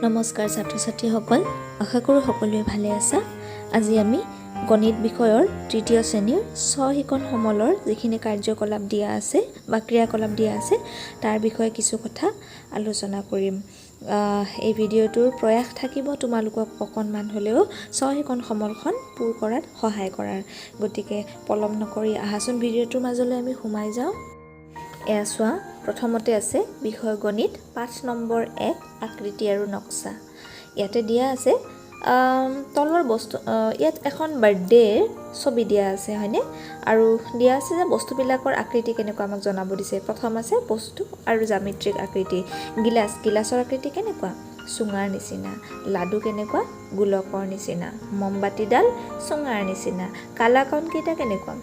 নমস্কাৰ ছাত্ৰ ছাত্ৰীসকল, আশা কৰোঁ সকলোৱে ভালে আছা। আজি আমি গণিত বিষয়ৰ তৃতীয় শ্ৰেণীৰ স্বশিকন সমলৰ যিখিনি কাৰ্যকলাপ দিয়া আছে বা ক্ৰিয়াকলাপ দিয়া আছে, তাৰ বিষয়ে কিছু কথা আলোচনা কৰিম। এই ভিডিঅ'টোৰ প্ৰয়াস থাকিব তোমালোকক অকণমান হ'লেও স্বশিকন সমলখন পূৰ কৰাত সহায় কৰাৰ। গতিকে পলম নকৰি আহাচোন, ভিডিঅ'টোৰ মাজলৈ আমি সোমাই যাওঁ। এয়া চোৱা, প্ৰথমতে আছে বিষয় গণিত, পাঠ নম্বৰ 1, আকৃতি আৰু নক্সা। ইয়াতে দিয়া আছে তলৰ বস্তু, ইয়াত এখন বাৰ্থডেৰ ছবি দিয়া আছে, হয়নে? আৰু দিয়া আছে যে বস্তুবিলাকৰ আকৃতি কেনেকুৱা আমাক জনাব দিছে। প্ৰথম আছে বস্তু আৰু জ্যামিতিক আকৃতি। গিলাচ, গিলাচৰ আকৃতি কেনেকুৱা? চুঙাৰ নিচিনা। লাডু কেনেকুৱা? গোলকৰ নিচিনা। মমবাতিডাল চুঙাৰ নিচিনা। কালাকানকেইটা কেনেকুৱা?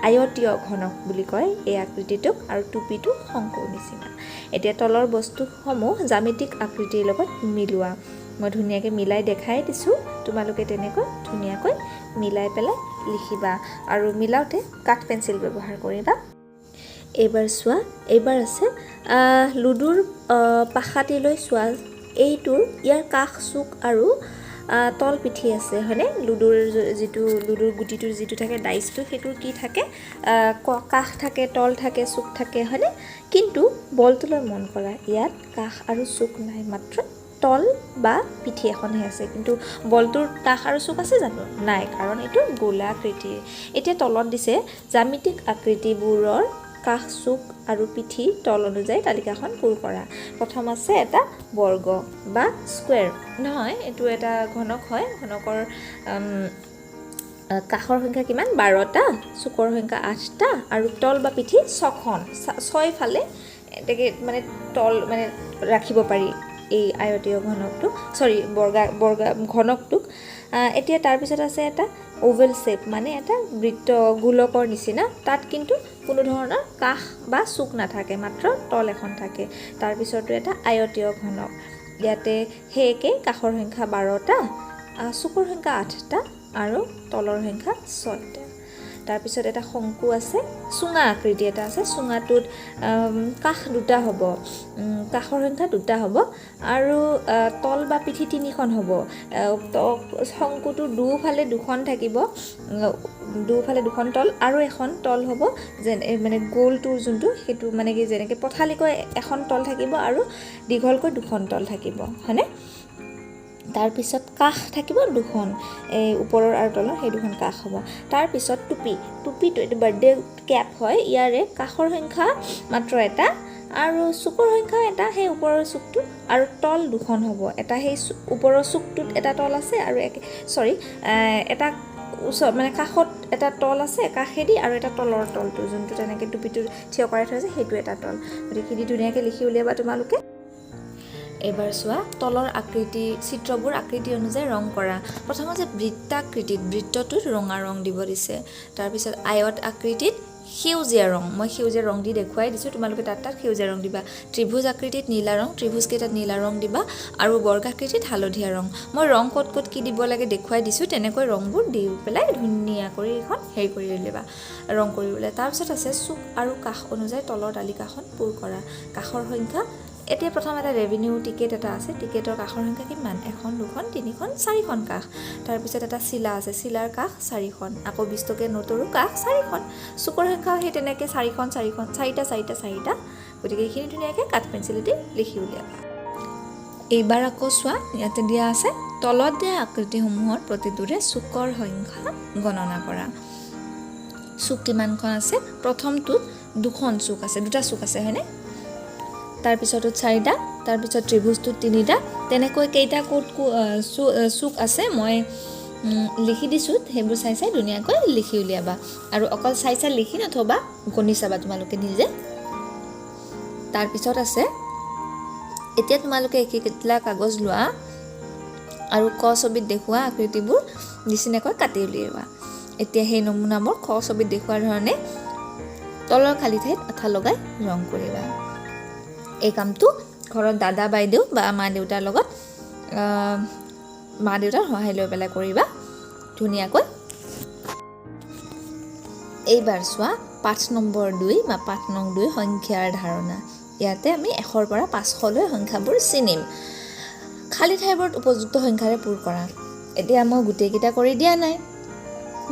আয়তীয় ঘনক বুলি কয় এই আকৃতিটোক। আৰু টুপিটো শংকুৰ নিচিনা। এতিয়া তলৰ বস্তুসমূহ জ্যামিতিক আকৃতিৰ লগত মিলোৱা। মই ধুনীয়াকৈ মিলাই দেখাই দিছোঁ, তোমালোকে তেনেকৈ ধুনীয়াকৈ মিলাই পেলাই লিখিবা আৰু মিলাওঁতে কাঠ পেঞ্চিল ব্যৱহাৰ কৰিবা। এইবাৰ চোৱা, এইবাৰ আছে লুডুৰ পাশাটিলৈ চোৱা। এইটোৰ ইয়াৰ কাষ চুক আৰু তল পিঠি আছে, হয়নে? লুডুৰ যিটো, লুডুৰ গুটিটোৰ যিটো থাকে, ডাইচটো, সেইটোৰ কি থাকে? কাষ থাকে, তল থাকে, চুক থাকে, হয়নে? কিন্তু বলটোলৈ মন কৰা, ইয়াত কাষ আৰু চুক নাই, মাত্ৰ তল বা পিঠি এখনহে আছে। কিন্তু বলটোৰ কাষ আৰু চুক আছে জানো? নাই, কাৰণ এইটো গোলাকৃতিৰ। এতিয়া তলত দিছে, জ্যামিতিক আকৃতিবোৰৰ কাষ, চুক আৰু পিঠি, তল অনুযায়ী তালিকাখন পূৰ কৰা। প্ৰথম আছে এটা বৰ্গ বা স্কুৱেৰ, নহয়, এইটো এটা ঘনক হয়। ঘনকৰ কাষৰ সংখ্যা কিমান? 12টা, চুকৰ সংখ্যা আঠটা আৰু তল বা পিঠি ছখন। ছয়ফালে এনেকৈ মানে তল মানে ৰাখিব পাৰি এই আয়তীয় ঘনকটোক, চৰি, বৰ্গা ঘনকটোক। এতিয়া তাৰপিছত আছে এটা অ'ভেল শ্বেপ, মানে এটা বৃত্ত, গোলকৰ নিচিনা। তাত কিন্তু কোনো ধৰণৰ কাষ বা চুক নাথাকে, মাত্ৰ তল এখন থাকে। তাৰপিছতো এটা আয়তীয় ঘনক। ইয়াতে সেই একেই, কাষৰ সংখ্যা 12টা, চুকৰ সংখ্যা আঠটা আৰু তলৰ সংখ্যা ছয়টা। তাৰপিছত এটা শংকু আছে, চুঙা আকৃতি এটা আছে। চুঙাটোত কাষ দুটা হ'ব, কাষৰ সংখ্যা দুটা হ'ব আৰু তল বা পিঠি তিনিখন হ'ব। শংকুটোৰ দুফালে দুখন থাকিব, দুফালে দুখন তল আৰু এখন তল হ'ব, যেনে মানে গোলটোৰ যোনটো, সেইটো মানে কি, যেনেকৈ পথালিকৈ এখন তল থাকিব আৰু দীঘলকৈ দুখন তল থাকিব, হয়নে? তাৰপিছত কাষ থাকিব দুখন, এই ওপৰৰ আৰু তলৰ, সেই দুখন কাষ হ'ব। তাৰপিছত টুপি, টুপিটো এইটো বাৰ্থডে কেপ হয়। ইয়াৰে কাষৰ সংখ্যা মাত্ৰ এটা আৰু চুকৰ সংখ্যা এটা, সেই ওপৰৰ চুকটো, আৰু তল দুখন হ'ব। এটা সেই ওপৰৰ চুকটোত এটা তল আছে আৰু এক, চৰি, এটা ওচৰ মানে কাষত এটা তল আছে কাষেদি আৰু এটা তলৰ তলটো, যোনটো তেনেকৈ টুপিটো থিয় কৰাই থৈছে, সেইটো এটা তল। গতিকে ধুনীয়াকৈ লিখি উলিয়াবা তোমালোকে। এইবাৰ চোৱা, তলৰ আকৃতি চিত্ৰবোৰ আকৃতি অনুযায়ী ৰং কৰা। প্ৰথমতে বৃত্তাকৃতিত, বৃত্তটোত ৰঙা ৰং দিব দিছে। তাৰপিছত আয়ত আকৃতিত সেউজীয়া ৰং, মই সেউজীয়া ৰং দি দেখুৱাই দিছোঁ, তোমালোকে তাত তাত সেউজীয়া ৰং দিবা। ত্ৰিভুজ আকৃতিত নীলা ৰং, ত্ৰিভুজকেইটাত নীলা ৰং দিবা আৰু বৰ্গাকৃতিত হালধীয়া ৰং। মই ৰং ক'ত ক'ত কি দিব লাগে দেখুৱাই দিছোঁ, তেনেকৈ ৰংবোৰ দি পেলাই ধুনীয়া কৰি এইখন হেৰি কৰি উলিয়াবা, ৰং কৰি উলিয়াই। তাৰপিছত আছে চুক আৰু কাষ অনুযায়ী তলৰ তালিকাখন পূৰ কৰা। কাষৰ সংখ্যা, এতিয়া প্ৰথম এটা ৰেভিনিউ টিকেট এটা আছে। টিকেটৰ কাষৰ সংখ্যা কিমান? এখন, দুখন, তিনিখন, চাৰিখন কাষ। তাৰপিছত এটা চিলা আছে, চিলাৰ কাষ চাৰিখন। আকৌ 20 টকীয়া নোটৰো কাষ চাৰিখন। চুকৰ সংখ্যাও সেই তেনেকৈ চাৰিখন, চাৰিখন, চাৰিটা, চাৰিটা, চাৰিটা। গতিকে এইখিনি ধুনীয়াকৈ কাঠ পেঞ্চিলেদি লিখি উলিয়াবা। এইবাৰ আকৌ চোৱা, ইয়াতে দিয়া আছে, তলত দিয়া আকৃতিসমূহৰ প্ৰতিটোৰে চুকৰ সংখ্যা গণনা কৰা। চুক কিমানখন আছে? প্ৰথমটোত দুখন চুক আছে, দুটা চুক আছে, হয়নে? তাৰপিছতোত চাৰিটা, তাৰপিছত ত্ৰিভুজটোত তিনিটা। তেনেকৈ কেইটা ক'ত চুক আছে মই লিখি দিছোঁ, সেইবোৰ চাই চাই ধুনীয়াকৈ লিখি উলিয়াবা। আৰু অকল চাই চাই লিখি নথবা, গণি চাবা তোমালোকে নিজে। তাৰপিছত আছে, এতিয়া তোমালোকে একেইকেইটা কাগজ লোৱা আৰু ক ছবিত দেখুওৱা আকৃতিবোৰ নিচিনাকৈ কাটি উলিওৱা। এতিয়া সেই নমুনাবোৰ খ ছবিত দেখুওৱাৰ ধৰণে তলৰ খালী ঠাইত আঠা লগাই ৰং কৰিবা। এই কামটো ঘৰত দাদা, বাইদেউ বা মা দেউতাৰ লগত, মা দেউতাৰ সহায় লৈ পেলাই কৰিবা ধুনীয়াকৈ। এইবাৰ চোৱা, পাঠ নম্বৰ 2 বা পাঠ নং 2, সংখ্যাৰ ধাৰণা। ইয়াতে আমি 100ৰ পৰা 500লৈ সংখ্যাবোৰ চিনিম। খালী ঠাইবোৰত উপযুক্ত সংখ্যাৰে পূৰ কৰা। এতিয়া মই গোটেইকেইটা কৰি দিয়া নাই,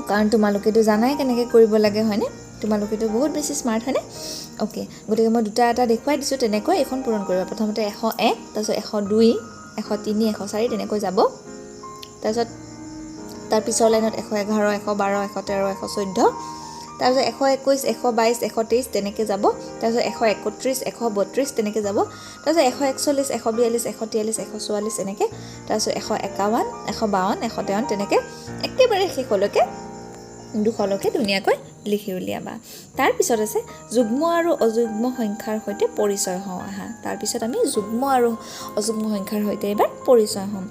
কাৰণ তোমালোকেতো জানাই কেনেকৈ কৰিব লাগে, হয়নে? তোমালোকেতো বহুত বেছি স্মাৰ্ট, হয়নে? অ'কে, গতিকে মই দুটা এটা দেখুৱাই দিছোঁ, তেনেকৈ এইখন পূৰণ কৰিবা। প্ৰথমতে 101, তাৰপিছত 102, 103, 104 তেনেকৈ যাব। তাৰপিছত তাৰ পিছৰ লাইনত 111, 112, 113, 114, তাৰপিছত 121, 122, 123 তেনেকৈ যাব। তাৰপিছত 131, 132 তেনেকৈ যাব। তাৰপিছত 141, 142, 143, 144 এনেকৈ। তাৰপিছত 151, 152, 153 তেনেকৈ একেবাৰে শেষলৈকে 200লৈকে ধুনীয়াকৈ লিখি উলিয়াবা। তাৰপিছত আছে যুগ্ম আৰু অযুগ্ম সংখ্যাৰ সৈতে পৰিচয় হওঁ আহা। তাৰপিছত আমি যুগ্ম আৰু অযুগ্ম সংখ্যাৰ সৈতে এইবাৰ পৰিচয় হ'ম।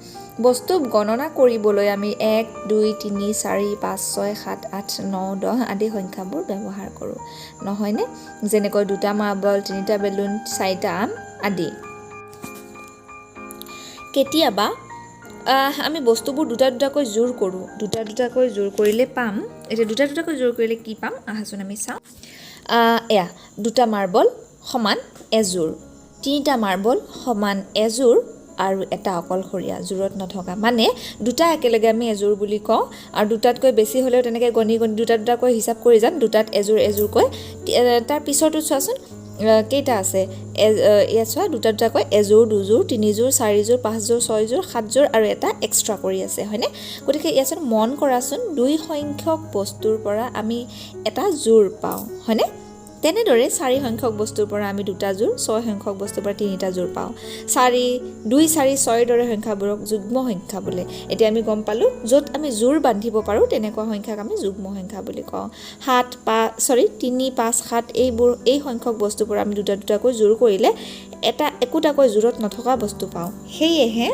বস্তু গণনা কৰিবলৈ আমি 1, 2, 3, 4, 5, 6, 7, 8, 9, 10 আদি সংখ্যাবোৰ ব্যৱহাৰ কৰোঁ, নহয়নে? যেনেকৈ 2টা মাৰ্বল, 3টা বেলুন, 4টা আম আদি। কেতিয়াবা আমি বস্তুবোৰ দুটা দুটাকৈ জোৰ কৰোঁ। দুটা দুটাকৈ জোৰ কৰিলে পাম, এতিয়া দুটা দুটাকৈ জোৰ কৰিলে কি পাম আহাচোন আমি চাওঁ। এয়া 2টা মাৰ্বল সমান এযোৰ, 3টা মাৰ্বল সমান এযোৰ আৰু এটা অকলশৰীয়া জোৰত নথকা, মানে দুটা একেলগে আমি এযোৰ বুলি কওঁ। আৰু দুটাতকৈ বেছি হ'লেও তেনেকৈ গণি গণি দুটা দুটাকৈ হিচাপ কৰি যাম, দুটাত এযোৰ এযোৰকৈ। তাৰ পিছৰটো চোৱাচোন কেইটা আছে, ইয়াত চোৱা দুটা দুটাকৈ এযোৰ, দুযোৰ, তিনিযোৰ, চাৰিযোৰ, পাঁচযোৰ, ছয়যোৰ, সাতযোৰ আৰু এটা এক্সট্ৰা কৰি আছে, হয়নে? গতিকে ইয়াত মন কৰাচোন, 2 সংখ্যক বস্তুৰ পৰা আমি এটা জোৰ পাওঁ, হয়নে? তেনেদৰে 4 সংখ্যক বস্তুৰ পৰা আমি 2টা জোৰ, 6 সংখ্যক বস্তুৰ পৰা 3টা জোৰ পাওঁ। 4, 2, 4, 6ৰ দৰে সংখ্যাবোৰক যুগ্ম সংখ্যা বোলে। এতিয়া আমি গম পালোঁ য'ত আমি জোৰ বান্ধিব পাৰোঁ তেনেকুৱা সংখ্যাক আমি যুগ্ম সংখ্যা বুলি কওঁ। 7, 5, 3, 5, 7 এইবোৰ এই সংখ্যক বস্তুৰ পৰা আমি দুটা দুটাকৈ জোৰ কৰিলে এটা একোটাকৈ জোৰত নথকা বস্তু পাওঁ। সেয়েহে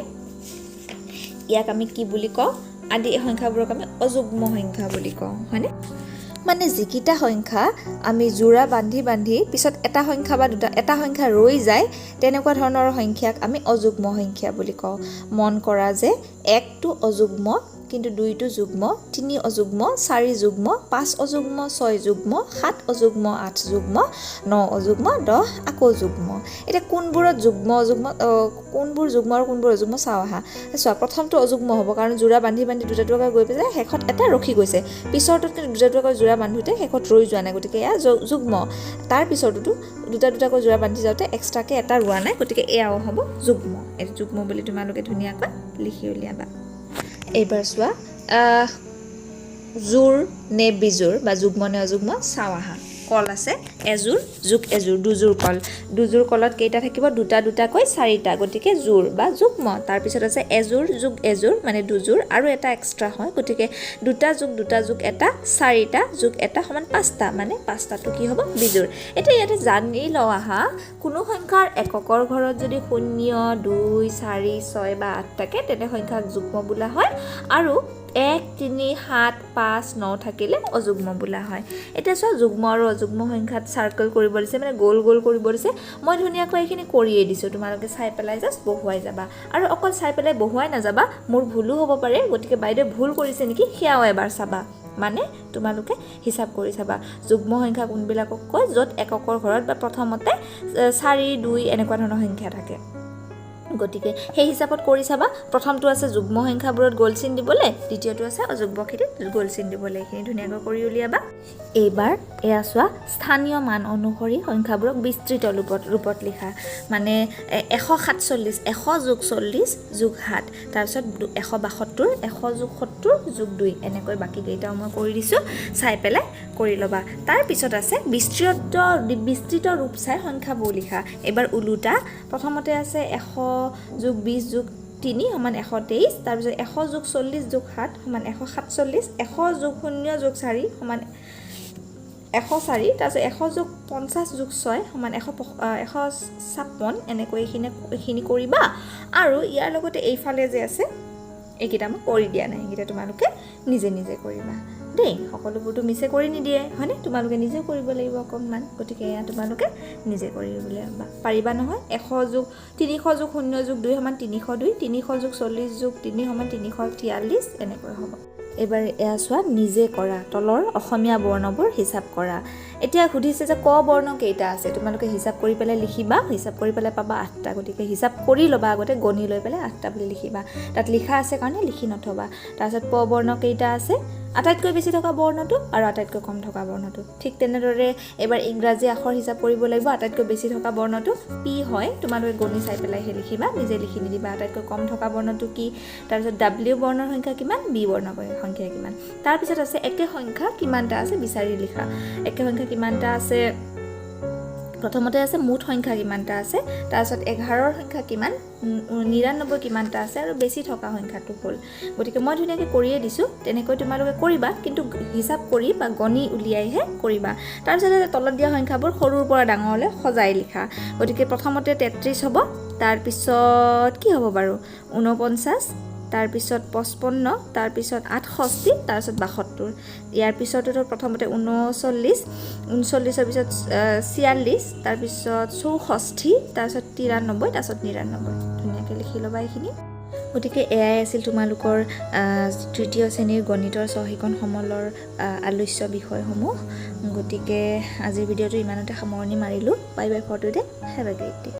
ইয়াক আমি কি বুলি কওঁ? আদি সংখ্যাবোৰক আমি অযুগ্ম সংখ্যা বুলি কওঁ, হয়নে? মানে যিকেইটা সংখ্যা আমি জোৰা বান্ধি বান্ধি পিছত এটা সংখ্যা বা দুটা এটা সংখ্যা ৰৈ যায়, তেনেকুৱা ধৰণৰ সংখ্যাক আমি অযুগ্ম সংখ্যা বুলি কওঁ। মন কৰা যে 1টো অযুগ্ম, কিন্তু 2টো যুগ্ম, 3 অযুগ্ম, 4 যুগ্ম, 5 অযুগ্ম, 6 যুগ্ম, 7 অযুগ্ম, 8 যুগ্ম, 9 অযুগ্ম, 10 আকৌ যুগ্ম। এতিয়া কোনবোৰত যুগ্ম অযুগ্ম, কোনবোৰ যুগ্ম আৰু কোনবোৰ অযুগ্ম চাওঁ আহা। চোৱা, প্ৰথমটো অযুগ্ম হ'ব, কাৰণ জোৰা বান্ধি বান্ধি দুটা দুটাকৈ গৈ পেলাই শেষত এটা ৰখি গৈছে। পিছৰটোত কিন্তু দুটা দুটাকৈ জোৰা বান্ধোতে শেষত ৰৈ যোৱা নাই, গতিকে এয়া যুগ্ম। তাৰ পিছৰটোতো দুটা দুটাকৈ জোৰা বান্ধি যাওঁতে এক্সট্ৰাকৈ এটা ৰোৱা নাই, গতিকে এয়াও হ'ব যুগ্ম। এইটো যুগ্ম বুলি তোমালোকে ধুনীয়াকৈ লিখি উলিয়াবা। এইবাৰ চোৱা, জোৰ নে বিজোৰ বা যুগ্ম নে অযুগ্ম চাওঁ আহা। কল আছে এযোৰ যোগ এযোৰ, দুযোৰ কল। দুযোৰ কলত কেইটা থাকিব? দুটা দুটাকৈ 4টা, গতিকে জোৰ বা যুগ্ম। তাৰপিছত আছে এযোৰ যোগ এযোৰ মানে দুযোৰ আৰু এটা এক্সট্ৰা হয়, গতিকে দুটা যোগ দুটা যোগ এটা 4টা যোগ এটা সমান 5টা, মানে 5টাটো কি হ'ব? বিজোৰ। এতিয়া ইয়াতে জানি লওঁ আহা, কোনো সংখ্যাৰ এককৰ ঘৰত যদি 0, 2, 4, 6 বা 8 থাকে তেনে সংখ্যাক যুগ্ম বোলা হয়, আৰু 1, 3, 7, 5, 9 থাকিলে অযুগ্ম বোলা হয়। এতিয়া চোৱা, যুগ্ম আৰু অযুগ্ম সংখ্যাত চাৰ্কল কৰিব দিছে, মানে গোল গোল কৰিব দিছে। মই ধুনীয়াকৈ এইখিনি কৰিয়েই দিছোঁ, তোমালোকে চাই পেলাই জাষ্ট বহুৱাই যাবা। আৰু অকল চাই পেলাই বহুৱাই নাযাবা, মোৰ ভুলো হ'ব পাৰে, গতিকে বাইদেৱে ভুল কৰিছে নেকি সেয়াও এবাৰ চাবা, মানে তোমালোকে হিচাপ কৰি চাবা। যুগ্ম সংখ্যা কোনবিলাকক কয়? য'ত এককৰ ঘৰত বা প্ৰথমতে 4, 2 এনেকুৱা ধৰণৰ সংখ্যা থাকে, গতিকে সেই হিচাপত কৰি চাবা। প্ৰথমটো আছে যুগ্ম সংখ্যাবোৰত গোল চিন দিবলৈ, দ্বিতীয়টো আছে অযুগ্মখিনিত গোল চিন দিবলৈ। এইখিনি ধুনীয়াকৈ কৰি উলিয়াবা। এইবাৰ এয়া চোৱা, স্থানীয় মান অনুসৰি সংখ্যাবোৰক বিস্তৃত ৰূপত লিখা, মানে 147, 100 যোগ 40 যোগ 7, তাৰপিছত 172, 100 যোগ 70 যোগ 2, এনেকৈ বাকীকেইটাও মই কৰি দিছোঁ, চাই পেলাই কৰি ল'বা। তাৰপিছত আছে বিস্তৃত ৰূপ চাই সংখ্যাবোৰ লিখা। এইবাৰ ওলোটা, প্ৰথমতে আছে 100 যোগ 20 যোগ 3 সমান 123, তাৰপিছত 100 যোগ 40 যোগ 7 সমান 147, 100 যোগ 0 যোগ 4 সমান 104, তাৰপিছত 100 যোগ 50 যোগ 6 সমান 156, এনেকৈ এইখিনি কৰিবা। আৰু ইয়াৰ লগতে এইফালে যে আছে এইকেইটা মই কৰি দিয়া নাই, এইকেইটা তোমালোকে নিজে নিজে কৰিবা দেই। সকলোবোৰতো মিছে কৰি নিদিয়ে, হয়নে? তোমালোকে নিজে কৰিব লাগিব অকণমান, গতিকে এয়া তোমালোকে নিজে কৰিবলৈ পাৰিবা নহয়। 100 যোগ 300 যোগ 0 যোগ 2 সমান 302, 300 যোগ 40 যোগ 3 সমান 343, এনেকৈ হ'ব। এইবাৰ এয়া চোৱা, নিজে কৰা তলৰ অসমীয়া বৰ্ণবোৰ হিচাপ কৰা। এতিয়া সুধিছে যে ক বৰ্ণ কেইটা আছে। তোমালোকে হিচাপ কৰি পেলাই লিখিবা, হিচাপ কৰি পেলাই পাবা 8টা। গতিকে হিচাপ কৰি ল'বা আগতে, গণি লৈ পেলাই 8টা বুলি লিখিবা। তাত লিখা আছে কাৰণে লিখি নথবা। তাৰপিছত প বৰ্ণ কেইটা আছে, আটাইতকৈ বেছি থকা বৰ্ণটো আৰু আটাইতকৈ কম থকা বৰ্ণটো। ঠিক তেনেদৰে এইবাৰ ইংৰাজী আখৰ হিচাপ কৰিব লাগিব। আটাইতকৈ বেছি থকা বৰ্ণটো পি হয়, তোমালোকে গণি চাই পেলাইহে লিখিবা, নিজে লিখি নিদিবা। আটাইতকৈ কম থকা বৰ্ণটো কি, তাৰপিছত ডাব্লিউ বৰ্ণৰ সংখ্যা কিমান, বি বৰ্ণৰ সংখ্যা কিমান। তাৰপিছত আছে একে সংখ্যা কিমানটা আছে বিচাৰি লিখা। একে সংখ্যা কিমানটা আছে, প্ৰথমতে আছে মুঠ সংখ্যা কিমানটা আছে, তাৰপিছত 11ৰ সংখ্যা কিমান, 99 কিমানটা আছে আৰু বেছি থকা সংখ্যাটো হ'ল। গতিকে মই ধুনীয়াকৈ কৰিয়ে দিছোঁ, তেনেকৈ তোমালোকে কৰিবা, কিন্তু হিচাপ কৰি বা গণি উলিয়াইহে কৰিবা। তাৰপিছতে তলত দিয়া সংখ্যাবোৰ সৰুৰ পৰা ডাঙৰলৈ সজাই লিখা। গতিকে প্ৰথমতে 33 হ'ব, তাৰপিছত কি হ'ব বাৰু, 49, তাৰপিছত 55, তাৰপিছত 68, তাৰপিছত 72। ইয়াৰ পিছতো প্ৰথমতে 39, 39ৰ পিছত 46, তাৰপিছত 64, তাৰপিছত 93, তাৰপিছত 99। ধুনীয়াকৈ লিখি ল'বা এইখিনি। গতিকে এয়াই আছিল তোমালোকৰ তৃতীয় শ্ৰেণীৰ গণিতৰ স্বশিকন সমলৰ আলোচ্য বিষয়সমূহ। গতিকে আজিৰ ভিডিঅ'টো ইমানতে সামৰণি মাৰিলোঁ। Bye bye for today, have a great day.